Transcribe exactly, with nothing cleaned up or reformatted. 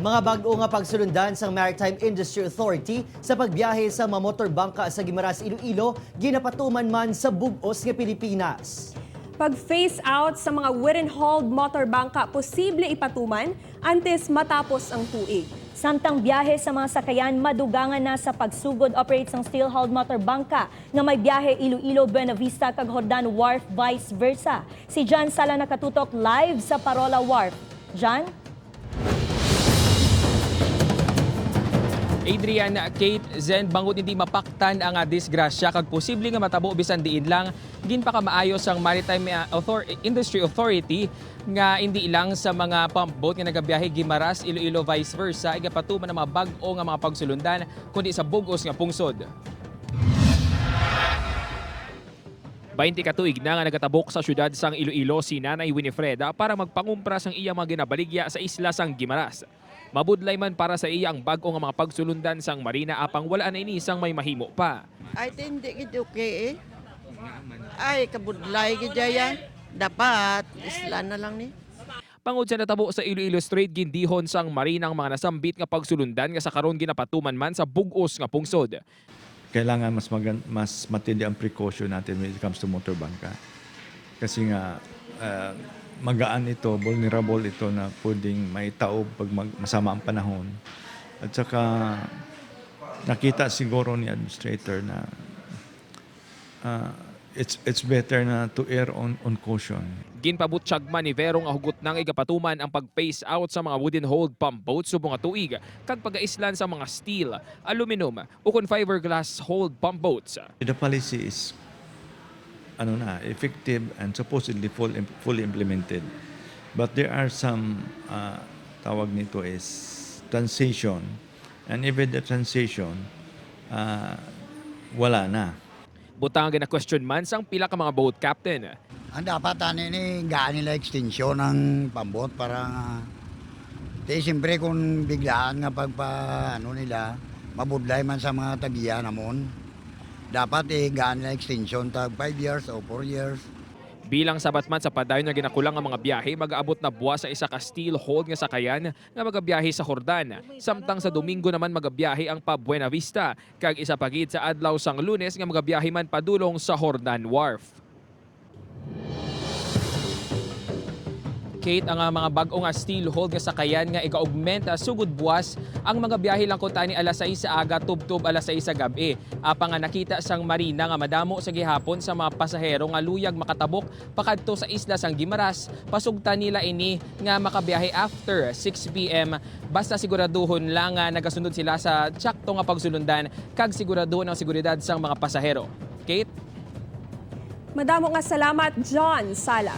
Mga bag-o nga pagsulundan sang Maritime Industry Authority sa pagbiyahe sa mga motor bangka sa Guimaras, Iloilo, ginapatuman man sa bug-os nga Pilipinas. Pag-phase out sa mga wooden-hulled motor bangka posible ipatuman antes matapos ang tuig. Samtang biyahe sa mga sakayan madugangan na sa pagsugod operate sang steel-hulled motor bangka nga may biyahe Iloilo, Buenavista kag Jordan Wharf, vice versa. Si John Sala nakatutok live sa Parola Wharf. John? Adrian, Kate, Zen, bangod hindi mapaktan ang ah, disgrasya kag posible nga matabo bisan diin lang, ginpakamaayo sang Maritime ah, Author- Industry Authority nga hindi lang sa mga pump boat nga nagabiyahe Guimaras, Iloilo, vice versa, igapatuman ang mga bag-o nga mga pagsulundan kundi sa bug-os nga pungsod. Baynte ka tuig na nga nagatabok sa siyudad sang Iloilo si Nanay Winifreda para magpangumpra sang iya mga ginabaligya sa isla sang Guimaras. Mabudlay man para sa iya ang bag-o nga mga pagsulundan sang Marina apang wala na ini sang may mahimo pa. Ay, ti, hindi gid okay eh. Ay, kabudlay gid daya. Dapat, isla na lang ni. Bangod sa natabo sa Iloilo Strait, gindihon sang Marina ang mga nasambit nga pagsulundan nga sa karon ginapatuman man sa bug-os nga pungsod. Kailangan mas magan- mas matindi ang precaution natin when it comes to motor bangka. Kasi nga ah, magaan ito, vulnerable ito na pwedeng maitaob pag mag- masama ang panahon. At saka nakita siguro ni administrator na ah, it's it's better na to err on on caution. Ginpabutyag man ni Vero nga hugot na nga igapatuman ang pag-phase out sa mga wooden-hulled pump boats subong nga tuig kag pagaislan sa mga steel, aluminum, ukon fiberglass-hulled pump boats. The policy is ano na, effective and supposedly full, fully implemented. But there are some, ah, tawag nito is transition. And even the transition, ah, wala na. Butang gina-question man sang pila ka mga boat captain. Ang dapat ani ni gaan nila extension ang pambot para nga, ti siyempre kung biglaan nga pagpa ano nila, mabudlay man sa mga tagiya namon. Dapat eh gaan nila extension tag five years o four years. Bilang sabat man sa padayon nga ginakulang nga mga biyahe, mag-aabot na buwas sa isa ka steel hold nga sakayan nga magabiyahe sa Jordan, samtang sa Domingo naman magabiyahe ang pa Buena Vista, kag isa pa gid sa adlaw sang Lunes nga magabiyahe man padulong sa Jordan Wharf. Kate, ang ah, mga bag-o nga steel hold nga sakayan nga iga-augment ah, sugod buwas ang mga biyahe lang kuntani alas sais sa aga tubtob alas sais sa gab-i. Apang nga nakita sang Marina nga madamo sa gihapon sa mga pasahero nga luyag makatabok pakadto sa isla sang Guimaras, pasugtan nila ini nga makabiyahe after six p.m. basta siguraduhon lang nga nagasunod sila sa tsakto nga pagsulundan kag siguraduhon ang seguridad sang mga pasahero. Kate? Madamo nga salamat, John Sala.